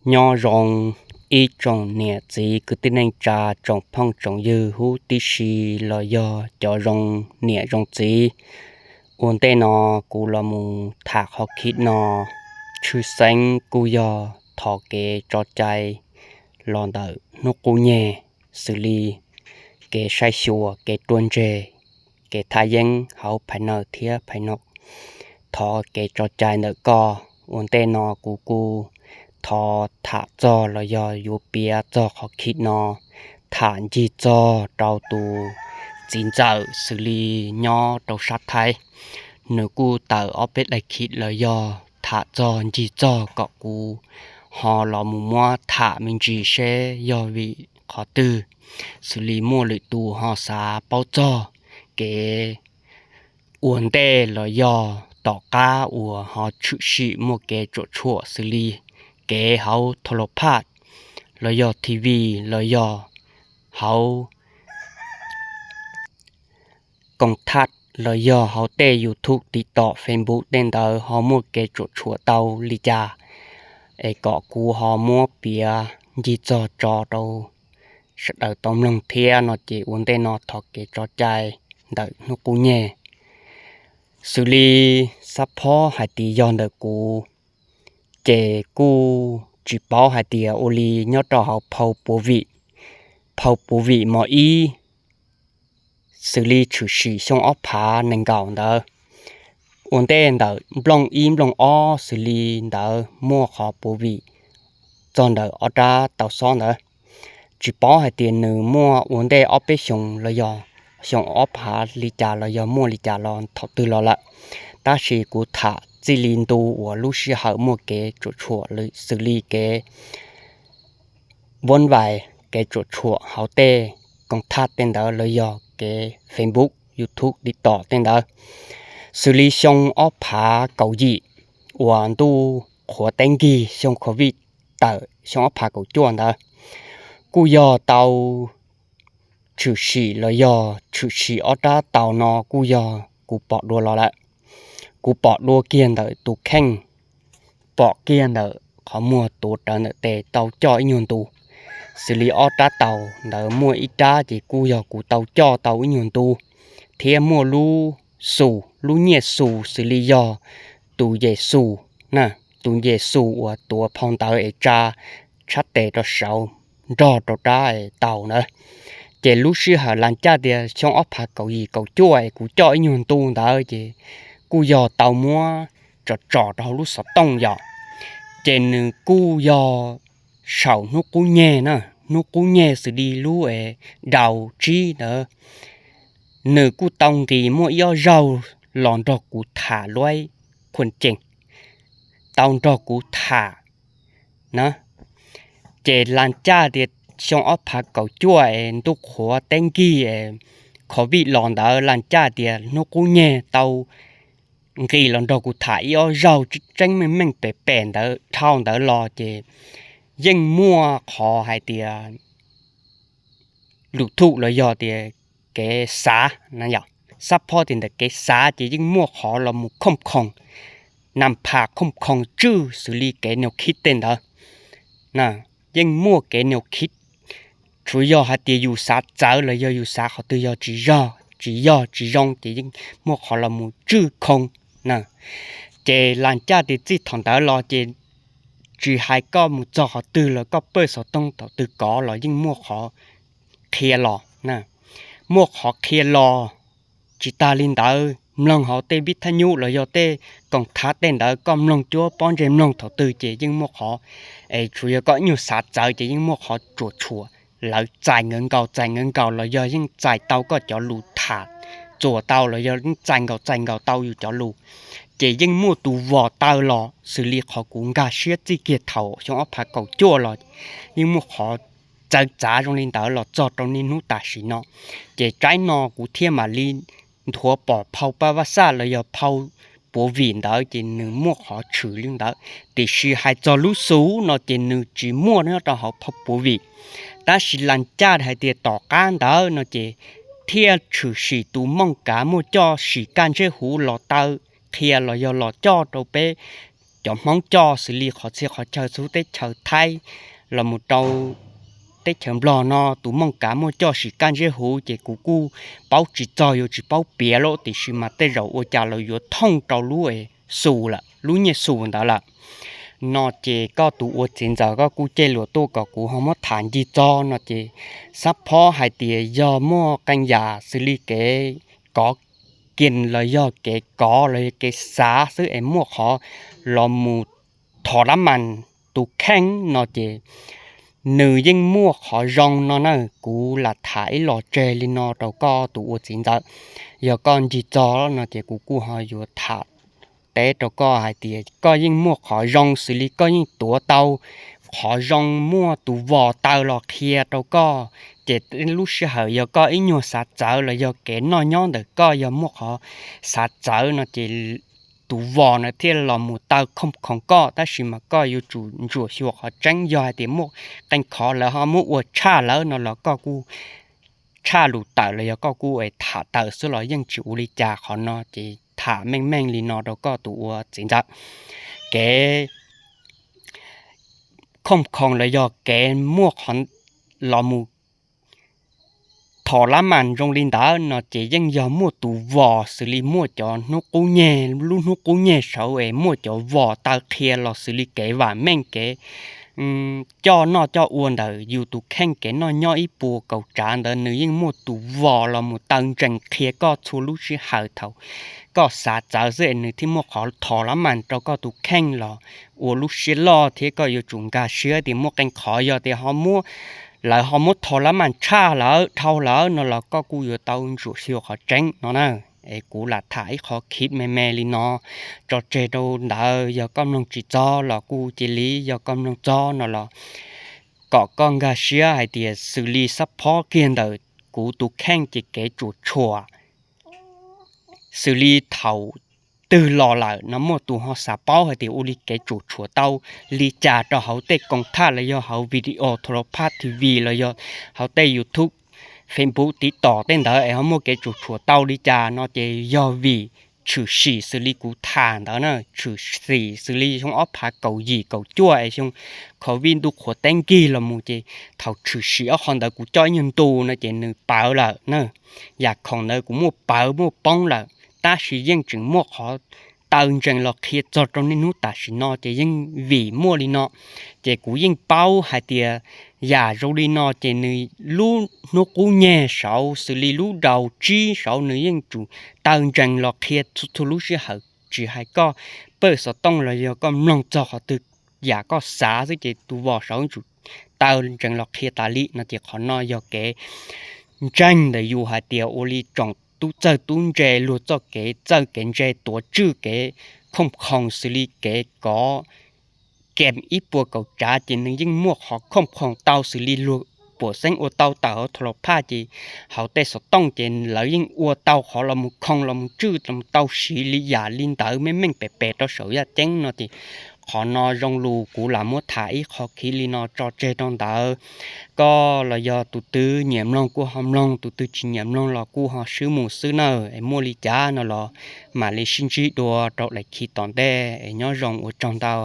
Nyob zoo ib tsoom niam txiv kwv tij neej tsa, tsoom phooj tsoom ywg huv tib si los yog cov zoo niam zoo txiv. Ua ntej no kuv los mus tham qhov khib no, tshwj xeeb kuj yog thov kev tso cai los ntawm hnub qub nyeg, xws li kev saib xyuas, kev ruaj ntseg, kev thaj yeeb hauv phais nawj thiab phais no, thov kev tso cai ntawm koj. Ua ntej no kuv kuj thov tham txog los yog yuav piav txog qhov khib no, tham ncig txog rau tus txiv ntxawm xws li nyob rau sab Thaib, nws kuj tawm ob peb daim khib los yog tham txog ncig txog kom kuv ho los mus muab tham me ntsis seb yog vim qhov twg, xws li muaj lwm tus ho xav paub txog kev ua ntej los yog tom qab uas ho tshwm sim muaj kev tsuam tshuam xws li kev hauv thos los phaj los yog T V los yog hauv koom thaj los yog hauv tej YouTube, TikTok, Facebook tej ntawd ho muaj kev tsuam tshuam tau li cas, es kom kuv ho muab piav ncig txog tso rau sawv daws tau mloog thiab no ces ua ntej no thov kev tso cai ntawm hnub qub nyeg. Xws li xab phob hais tias yog ntawm kuv, ces kuj tsis paub hais tias ua li nyob rau hauv phau puav vim, phau puav vim mos ib, xws li tshwm sim xyoo ob phav nees nkaum ntawd, ua ntej ntawm nplooj ib nplooj ob xws li ntawd muaj qhov puav vim txog ntawm ob rab tau xob ntawd. Tsis paub hais tias nws muaj ua ntej ob peb xyoos los yog xyoo ob phav li cas los yog muaj li cas los thaum twg los lawm, tab sis kuv tham txij li ntu uas lub sij hawm muaj kev tsuam tshuam xws li kev vuab vais, kev tsuam tshuam hauv tej koom thaj tej ntawd los yog kev Facebook, YouTube, TikTok tej ntawd. Xws li xyoo ob phav kaum yim uas ntuj qhuav teb nkig xyoo Covid tawm xyoo ob phav kaum cuaj ntawd, kuj yog tau tshwm sim los yog tshwm sim ob rab taus no kuj yog kuv pom dua los lawm. Kuv pom dua kiag ntawm tus kheej, pom kiag ntawm qhov muag tuav rawv ntawm tes tau coj ib nyuag ntu. Xws li ob rab taus ntawd muaj ib rab ces kuj yog kuv tau coj tau ib nyuag ntu, thiab muaj lub xus, lub nyiaj xus xws li yog tus Yes Xus na, tus Yes Xus uas tuav phau ntawv es tsa tshab tes rau saud nrog rau rab taus ntawd. Ces lub sij hawm las caj tias xyoo ob phav kaum yim kaum cuaj es kuv coj ib nyuag ntu ntawd ces kuj yog tau muab tsom tsom rau hauv lub xov tooj yom. Ces nws kuj yog saum hnub qub nyeg na, hnub qub nyeg xws li lub es daus tsib ntawd, nws kuj tau nqis muaj ib ob zaug los nrog kuv tham luaj khuam cees, tau nrog kuv tham na. Ces las caj tias xyoo ob phav kaum cuaj es ntuj qhuav teb nkig es Covid los ntawd las caj tias hnub qub nyeg tau nqis los nrog kuv tham ib ob zaug tseeb tseeb meej meej pem pem ntawd dhau ntawd los ces yeej muaj qhov hais tias lus thum los yog tias kev xav na yom. Xab phob tias ntawm kev xav ces yeej muaj qhov los mus khoom khoom, nas phas khoom khoom tswj xws li kev neo khib tej ntawd. Yeej muaj kev neo khib, tsuav yog hais tias yus xav txawv los yog yus xav qhov twg yog tsis yog, tsis yog tsis zoo ces yeej muaj qhov los mus tswj khoo na. Ces las caj tias txij thaum ntawd los ces tsis hais koj mus txog qhov twg los koj pawj xov tooj thaum twg kov los yeej muaj qhov qhia los na, muaj qhov qhia los. Tsis tas li ntawd, mloog hauv tej vij thaj nyub los yog tej koom thav tej ntawd koj mloog cuab pob ntseg mloog thaum twg ces yeej muaj qhov, es tsuas yog koj ib nyuag xav txawv ces yeej muaj qhov tsuam tshuam, lawv txais nkawd nkaus txais nkawd nkaus los yog yeej txais tau koj cov lus tham, txuas tau los yog yeej txais nkaus txais nkaus tau yus cov lus. Ces yeej muaj tus vos taw los xws li qhov kuv nkag siab txij kiag thaum xyoo ob phav kaum cuaj los yeej muaj qhov txawv txav zoo li ntawd los txog rau niaj hnub tam sim no. Ces tsaib no kuv thiaj mam li nthuav pom phau paj vaj xaj los yog phau puav vim ntawd ces nws muaj qhov tshwm li ntawd, tiam sis hais txog lub xus no ces nws tsis muaj nyob rau hauv phau puav vim. Tab sis las caj hais tias tom qab ntawd no ces thiaj tshwm sim tus mooj kav muaj coj sim kaj ntsej huv los taw qhia los yog los coj rau peb cov Hmoob coj xws li qhov txhia qhov chaw txhua teb chaws Thaib los mus rau teb chaws Nplog no tus Mooj Kav muaj coj sim kaj ntsej huv ces kuv kuj paub tsis txog yuav tsis paub piav lawm tiam sis mas tej zaum ua cas los yuav thooj rau lub xus lawm, lub nyiaj xus ntawd lawm. No ces koj tus ua txiv ntxawm koj kuj cej luam tuaj kom kuv ho muab tham ncig txog no ces xab phob hais tias yog muaj qee yam xws li kev kov kiag los yog kev kov los yog kev xav xwb es muaj qhov los mus thov lab mas tus kheej no ces nws yeej muaj qhov zoo no na. Kuv lam tham ib los tseg li no rau koj tus ua txiv ntxawm, yog koj ncig txog no ces kuv kuj ho yuav tham teb rau koj hais tias koj yeej muaj qhov zoo xws li koj yeej tuav tau qhov zoo muaj tus vos taw los qhia rau koj. Ces lub sij hawm yog koj ib nyuag xav txawv los yog kev noj nyob ntawm koj yog muaj qhov xav txawv no ces tus vos na thiaj los mus taw khoom khoom koj, tab sis mas koj yuav tsum ntsuam xyuas qhov tseeb. Yog hais tias muaj qee qhov lawv ho muab ua tshaj lawm no los koj kuj tshaj lus tawm los yog koj kuj tham tawm xwb los yeej tsis ua li cas. Qhov no ces tham meej meej li no rau koj tus ua txiv ntxawm, kev khoom khoom los yog kev muaj qhov los mus thov lab mas zoo li ntawd no ces yeej yog muaj tus vos xws li muaj cov hnub qub nyeg, lub hnub qub nyeg saud es muaj cov vos taw qhia los xws li kev vam meej kev coj noj coj ua ntawm yus tus kheej kev noj nyob ib puas kaum tsav ntawd nws yeej muaj tus vos los mus taw ntsees qhia koj txhua lub sij hawm thaum koj xav txawv xwb es nws thiaj muaj qhov thov lab mas rau koj tus kheej los ua lub siab loj thiab koj yuav tsum nkag siab tias muaj qee qhov yog tias ho muab lawv ho muab thov lab mas tshaj lawm dhau lawm no los koj kuj yuav tau ntsuam xyuas qhov tseeb no na. Es kuv lam tham ib qho khiv me me li no tso tseg rau ntawd, yog koj mloog tsis txog los kuj cia li, yog koj mloog txog no los kom koj nkag siab hais tias xws li xab phob kiag ntawm kuv tus kheej ces kev tsuam tshuam xws li thaum twg los lawm no muaj tus ho xav paub hais tias ua li kev tsuam tshuam tau li cas rau hauv tej koom thaj los yog hauv video thos los phaj T V los yog hauv tej YouTube, Facebook, TikTok tej ntawd es ho muaj kev tsuam tshuam tau li cas no ces yog vim tshwm sim xws li kuv tham ntawd na, tshwm sim xws li xyoo ob phav kaum yim kaum cuaj es xyoo covid ntuj qhuav teb nkig los mus ces thaum tshwm sim ob qho ntawd kuv coj ib nyuag ntu no ces nws pawv lawm na. Yam khoom ntawd kuv muaj pawv muaj poob lawm, tab sis yeej tseem muaj qhov taw ntsees los qhia txog rau niaj hnub tam sim no ces yeej vim muaj li no ces kuv yeej paub hais tias yam zoo li no ces nws lub hnub qub nyeg saud xws li lub rau tsib saud nws yeej tsum taw ntsees los qhia txhua txhua lub sij hawm, tsis hais koj pawj xov tooj los yog koj mloog txog qhov twg yam koj xav xwb ces tus vos saud tsum taw ntsees los qhia tas li no ces qhov no yog kev ntseeg ntawm yus hais tias ua li tsoom tub txawj tub ntse luag txoj kev txawj kev ntse tuav tswj kev khoom khoom xws li kev kov kem ib puas kaum tsav ces nws yeej muaj qhov khoom khoom tau xws li luag puam xeeb ua tau tawm hauv thos los phaj ces hauv tej xov tooj ces lawv yeej ua tau qhov los mus khoo los mus tswj los tau siv li yam li ntawd meej meej pem pem rau saum yaj ceeb no ces qhov no zoo lus kuv lam muab tham ib qho khiv li no tso tseg rau ntawd. Koj los yog tus twg nyiam mloog kuj ho mloog, tus twg tsis nyiam mloog los kuj ho swb mus xwb na. Es muaj li cas no los mam li sib ntsib dua rau daim khiv tom ntej es nyob zoo ua tsaug ntau.